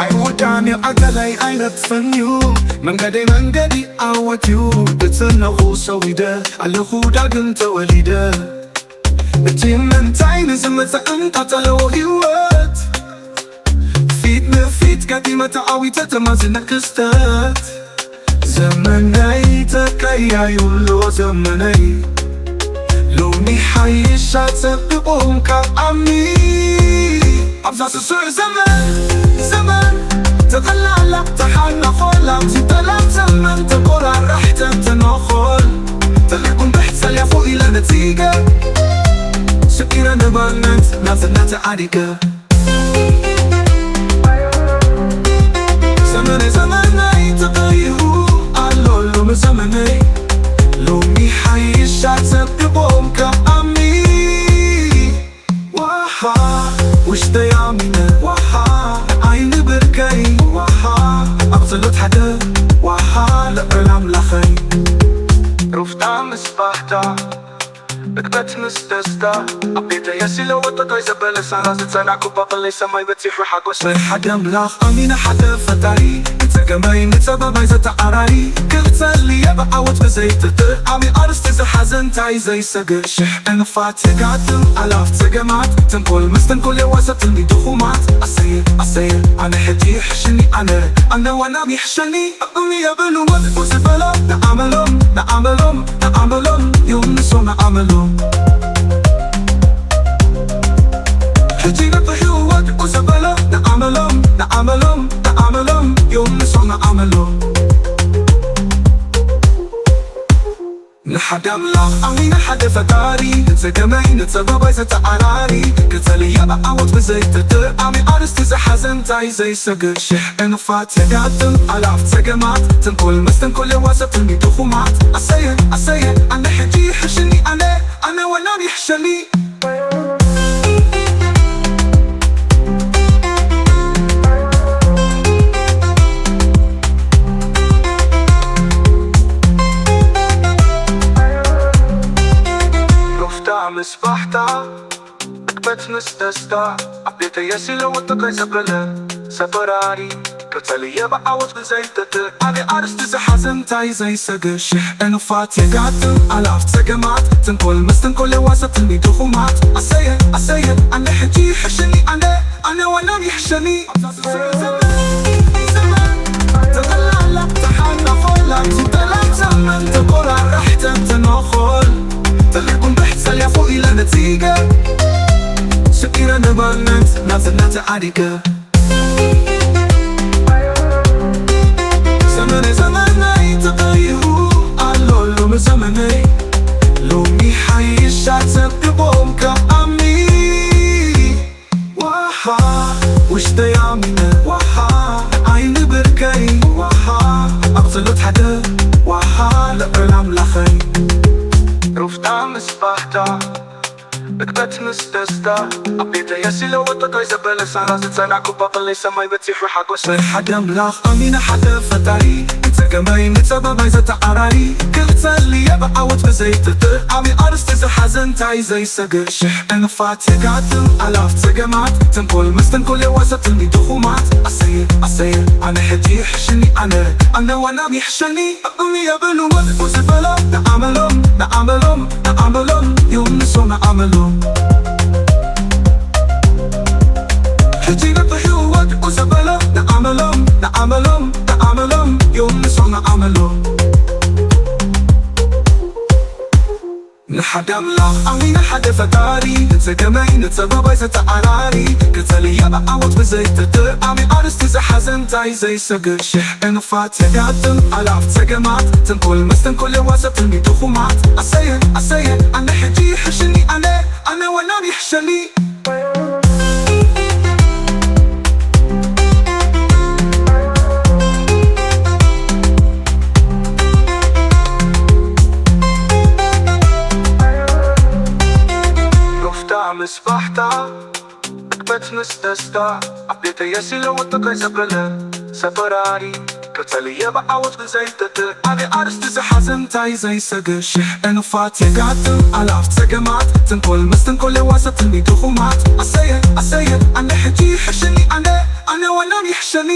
ኣይውዳን እዩ ኣገላይ ኣይነጥፍን እዩ መንገደይ መንገዲ ኣወት እዩ ብትነኹ ሰዊደ ኣለኹ ዳግም ተወሊደ እቲ ምንታይ ንዝመፀ እንቀፀለዎ ህይወት ፊት ንፊት ገጢመ ተዓዊተ ተማዝነ ክስተት ዘመነይ ተቀያይሩ ኣሎ ዘመነይ ሎሚ ሓይሻ ጸብቖም ካብ ዓሚ ኣብዛ ስሱዕ ዘመን ዘመን ተቐላላ ተሓናኾላ ዝጠላም ዘመን ተቆራራሕ ተንተኖኾል ተልቁም ብሕት ጸልያፎ ኢለ ነጺገ ስቂረ ንባርነት ናጽነት ዓዲገ ዘመነ ዘመነይ ተቐይሩ ኣሎ ሎሚ ዘመነይ ሎሚ ሓይሻ ጸብቖም ካብ ዓሚ ዋሓ ውሽጠይ ኣሚነ ዋሓ ንዓይኒ ብርከይ ዋሓ ኣብ ጸሎት ሓደ ዋሓ ልዕል ኣምላኸይ ሩፍታ ምስ ባህታ እግበት ምስ ደስታ ኣብ ቤተይ ኣሲለ ወጥቶይ ዘበለ ሳራ ዝጸናዕኩ ባቐለይ ሰማይ በጺሑ ሓጎሰይ ሓደ ኣምላኽ ኣሚነ ሓደ ፈጣሪ ንጸገመይ ንጸበባይ ዘተዓራሪ ክጸልየ ብዓወት ብዘይጥርጥር ዓሚ ኣርስቲ ዝሓዘንታይ ዘይሰግር ሽሕ ዕንፋት የጋጥም ኣላፍ ጸገማት ተንኮል መስተንኮል የዋሰ ትልሚ ድኹማት ኣሰየ ኣሰየ ኣነ ሕጂ ይሕሽኒ ኣነ ኣነ ዋናም ይሕሸኒ እቕሚ የብሉ ወድቁ ዝበሎ ንዓመሎም ንዓመሎም ንዓመሎም ይውንሶ ንዓመሎም ሕጂ ነጥሑ ወድቁ ዝበሎ ንዓመሎም ንዓመሎም ንዓመሎም ይውንሶ ንዓመሎም ንሓደ ኣምላኽ ኣሚነ ሓደ ፈጣሪ ንጸገመይ ንጸበባይ ዘተዓራሪ ክጸልየ ብዓወት ብዘይጥርጥር ዓሚ ኣርስቲ ዝሓዘንታይ ዘይሰግር ሽሕ ዕንፋት የጋጥም ኣላፍ ጸገማት ተንኮል መስተንኮል የዋሰ ትልሚ ድኹማት ኣሰየ ኣሰየ ኣነ ሕጂ ይሕሽኒ ኣነ ኣነ ወናም ይሕሸኒ ሩፍታ ምስ ባሕታ እግበት ምስ ደስታ ኣብ ቤተይ የሲለ ወጥቀይ ዘበለ ሰበራሪ ቀጸልየ ብዓወት ብዘይጥርጥር ዓቢ ኣርስቲ ዝሓዘ እንታይ ዘይሰግር ሽሕ ዕንፋት የጋጥም ኣላፍ ጸገማት ተንኮል መስተንኮል የዋሰ ትልሚ ድኹማት ኣሰየ ኣሰየ ኣነ ሕጂ ይሕሽኒ ኣነ ኣነ ዋናም ይሕሸኒ ኣብዛ ስስዕ ዘመን ዘመን ተቐላላ ተሓናኾላ ትጠላም ዘመን ተቆራራሕ ተንተኖኾል ተልቁም ብሕት ጸልያፎ ኢለ ነጺገ ስቂረ ንባርነት ናጽነት ዓዲገ ዘመነ ዘመነይ ተቐይሩ ኣሎ ሎሚ ዘመነይ ሎሚ ሓይሻ ጸብቖም ካብ ዓሚ ዋሓ ውሽጠይ ኣሚነ ዋሓ ንዓይኒ ብርከይ ዋሓ ኣብ ጸሎት ሓደ ዋሓ ልዕል ኣምላኸይ ሩፍታ ምስ ባህታ እግበት ምስ ደስታ ኣብ ቤተይ ኣሲለ ወጥቶይ ዘበለ ሳራ ዝጸናዕኩ ባቐለይ ሰማይ በጺሑ ሓጎሰይ ሓደ ኣምላኽ ኣሚነ ሓደ ፈጣሪ ንጸገመይ ንጸበባይ ዘተዓራሪ ክጸልየ ብዓወት ብዘይጥርጥር ዓቢ ኣርስቲ ዝሓዘ እንታይ ዘይሰግር ሽሕ ዕንፋት የጋጥም ኣላፍ ጸገማት ተንኮል መስተንኮል የዋሰ ትልሚ ድኹማት ኣሰየ ኣሰየ ኣነ ሕጂ ይሕሽኒ ኣነ ኣነ ዋናም ይሕሸኒ እቕሚ የብሉ ወድቁ ዝበሎ ንዓመሎም ንዓመሎም ንዓመሎም ይውንሶ ንዓመሎም ሕጂ ነጥሑ ወድቁ ዝበሎ ንዓመሎም ንዓመሎም ንዓመሎም ይውንሶ ንዓመሎም ንሓደ ኣምላኽ ኣሚነ ሓደ ፈጣሪ ንጸገመይ ንጸበባይ ዘተዓራሪ ክጸልየ ብዓወት ብዘይጥርጥር ዓሚ ኣርስቲ ዝሓዘ እንታይ ዘይሰግር ሽሕ ዕንፋት የጋጥም ኣላፍ ጸገማት ተንኮል መስተንኮል የዋሰ ትልሚ ድኹማት ኣሰየ ኣሰየ ኣነ ሕጂ ይሕሽኒ ኣነ ኣነ ዋናም ይሕሸኒ ሩፍታ ምስ ባህታ እግበት ምስ ደስታ ኣብ ቤተይ የሲለ ወጥቀይ ዘበለ ሰበራሪ ተልየ ብዓወት ብዘይደደ ኣነ ኣርስቲ ዝሓዘ እንታይ ዘይሰገ ሽሕ ዕንፋት የጋጥም ኣላፍ ጸገማት ትንኮል ምስ ትንኮል የዋሰትኒ ድኹማት ኣሰየ ኣሰየ ኣነ ሕጂ ይሕሸኒ ኣነ ኣነ ወናም ይሕሸኒ